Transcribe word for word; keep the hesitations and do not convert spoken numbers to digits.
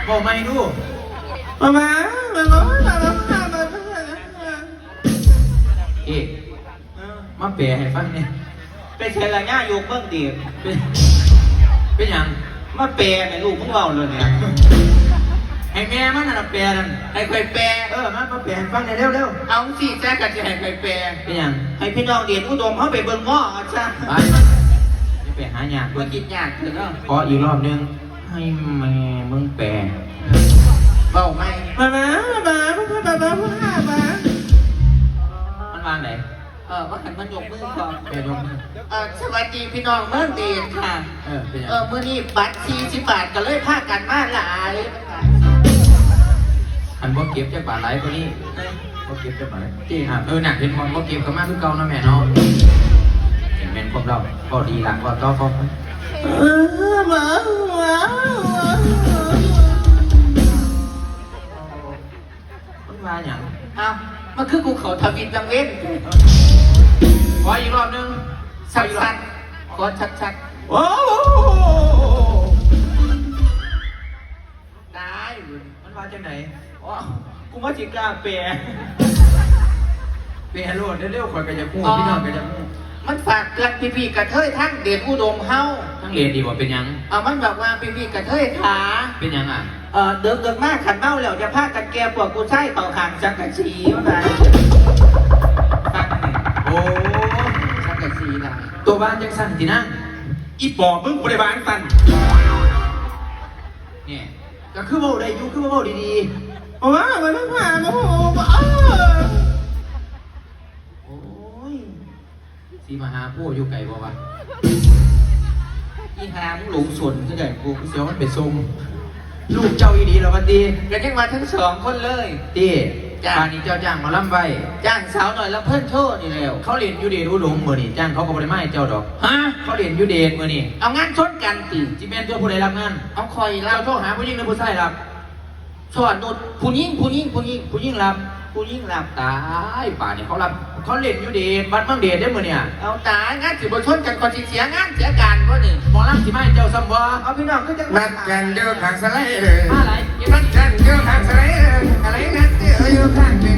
บอกไม่ดู มามามามามามามามา เอ๊ะ เออ มาแปลให้ฟังเนี่ย ไปใส่ละย่าโยกเบิ่งดี เป็น เป็นหยัง มาแปลให้ลูกมึงเว้าเลยเนี่ย ให้แม่มันน่ะแปลนั่น ให้ข่อยแปล เออ มา มาแปลให้ฟังเนี่ย เร็วๆ เอาสิ แจ๊กก็สิให้ข่อยแปล เป็นหยัง ให้พี่น้องเดชอุดมเฮาไปเบิ่งหม้อเอาซะ ไป อย่าไปหายาก ว่ากินยากเถอะเนาะ ขออีกรอบนึง ให้แม่มึงแปล เว้าไหม มามามามามามามา มันวางไหน เออ ว่าหันมันยกมือก่อน แปลยกมือ เออ สวัสดีพี่น้องเมืองเดชค่ะ เออ เป็นหยัง เออ มื้อนี้บัตรสี่สิบบาทก็เลยพากันมาหลาย อันบ่เก็บจักบาทหลายกว่านี้ บ่เก็บจักบาทหลาย จริง อ่ะ เออ น่ะ เห็นบ่ บ่เก็บก็มาคือเก่าเนาะแม่เนาะ เห็นแม่นพวกเรา ก็ดีละ ก็ต่อ ก็ เออ มา มา มันมาหยัง เอ้า มันคือกูเขาทวิตจังเว้น ขออีกรอบนึง สัดๆ ขอชัดๆ โอ้โห ตาย มันมาจากไหน อ๋อ กูมาสิกล้าแปล แปลโลดเร็วๆ ข่อยก็อยากฮู้ อ๋อ พี่น้องก็อยากฮู้ มันฝากเตือนพี่ๆกระเทยทางเดชอุดมเฮา ทางเดชดีกว่าเป็นหยัง เอามันบอกว่าพี่ๆกระเทยขา เป็นหยังอ่ะ เออ เดิกเดิกมากขันเมาแล้วจะพากันแก่พวกกูใช้ต่อขางสังกะสีว่าไง ฟังหนึ่ง โอ้ สังกะสีนะ ตัวบ้านจังสั่นสินะ อีปอบมึงกูได้บ้านสั่น เนี่ย ก็คือเว้าได้อยู่ คือเว้าดีๆ เพราะว่ามันไม่ผ่าน โอ้โห เออ โอ้ย สีมหาโพธิ์อยู่ไกลบ่วะ อีหามึงหลงสนคือไงกู เสียวมันไปส่ง ลูกเจ้าอีดีแล้ววะติ ก็ยังมาทั้งสองคนเลย ติ จ้ะ ป่านนี้เจ้าจ้างหมอลำไว้ จ้างสาวหน่อยลำเพิ่นโชว์นี่แล้ว เขาเล่นอยู่เดชอุดมมื้อนี้ จ้างเขาก็บ่ได้มาให้เจ้าดอก ฮะ เขาเล่นอยู่เดชมื้อนี้ เอางานชนกันติ สิแม่นตัวผู้ใดรับงาน เอาข่อยรับ เจ้าโทรหาผู้หญิงหรือผู้ชายรับ สอนนุช ผู้หญิง ผู้หญิง ผู้หญิง ผู้หญิงรับ ผู้หญิงรับ ตายป่านนี้เขารับ เขาเล่นอยู่เดช วัดเมืองเดชเด้อมื้อเนี่ย เอาตาย งานสิบ่ชนกัน ก็สิเสียงานเสียการบ่นี่ หมอลำสิมาให้เจ้าซ้ำบ่ เอาพี่น้องคือจัง นัดกันอยู่ข้างสไลเดอร์ มาหลาย นัดกันอยู่ข้างสไลเดอร์ อะไรนัดเจออยู่ข้างเดอ